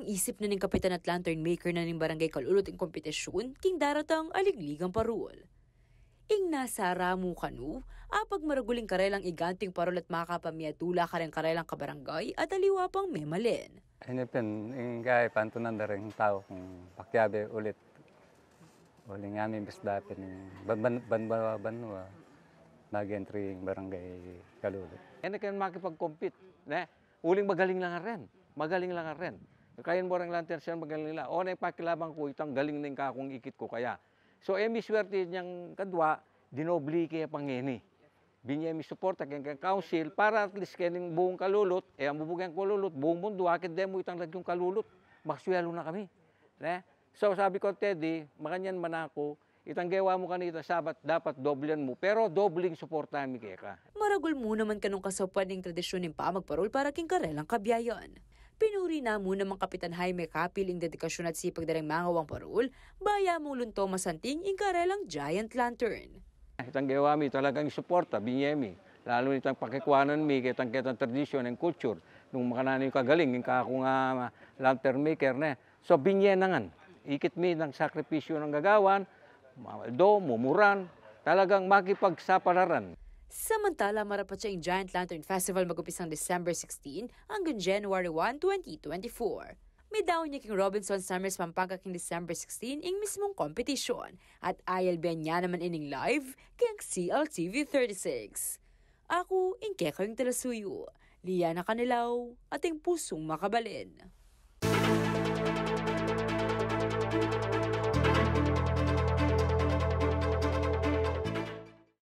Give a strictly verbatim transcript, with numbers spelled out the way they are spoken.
Isip na ning kapitan at lantern maker na ning Barangay Kalulut ing kompetisyun king daratang aliglig a parul. Ing nasaramu kanu, apagmaragul ing karelang iganting parul at makapamiatula kareng karelang kabarangay at aliwa pang memalen. Ini pin, ing gaya pantunan da ring tau kung pakiabe ulit. Uling amin bisda pin ing ban-, ban-, banwa-banwa, mag-entry ing Barangay Kalulut. Ini kaya makipag-compete, ne? Uling magaling la ngan rin. Magaling la ngan rin. Kaya mu reng lantern, siya magaling la. O, ne, pakilaban ku, itang galing ning kakung ikit ku kaya. So, e mi swerte yang kadwa, dinobli ke pang ngeni. Binye mi suporta keng, keng council para at least keng buung Kalulut, e, ang bubugen Kalulut, buung mundu, akit de mu itang lagyung Kalulut. Makaswelo na kami. Ne? So, sabi ku, Teddy, makanyan man aku, itang gewa mu kanita Sabat, dapat doblen mu, pero dobling suporta mi keka. Maragul mu naman kanung kasaupan ning tradisyun ning pamagparul para king karelang kabiayan. Pinuri na mu namang Kapitan Jaime Capil ing dedikasyun at sipag da reng mangawang parul, baya mung lunto masanting ing karelang giant lantern. Itang gewa mi, talagang suporta, binye mi. Lalu itang pakikuanan mi, ketang, ketang tradisyun and culture, nung makananu ing kagaling ing kakung lantern maker, ne. So, binye na ngan. Ikit mi nang sakripisyu nang gagawan, maldo, mumuran, talagang makipagsapalaran. Samantala, marapatya ing Giant Lantern Festival mag-umpisang December sixteen anggang January one, twenty twenty-four. Midaun ya king Robinson Summers, Pampanga king December sixteen ing mismung competition at ayalben ya naman ining live king C L T V thirty-six. Aku ing kekayung talasuyu, Liana Canilaw, ating pusung makabalen.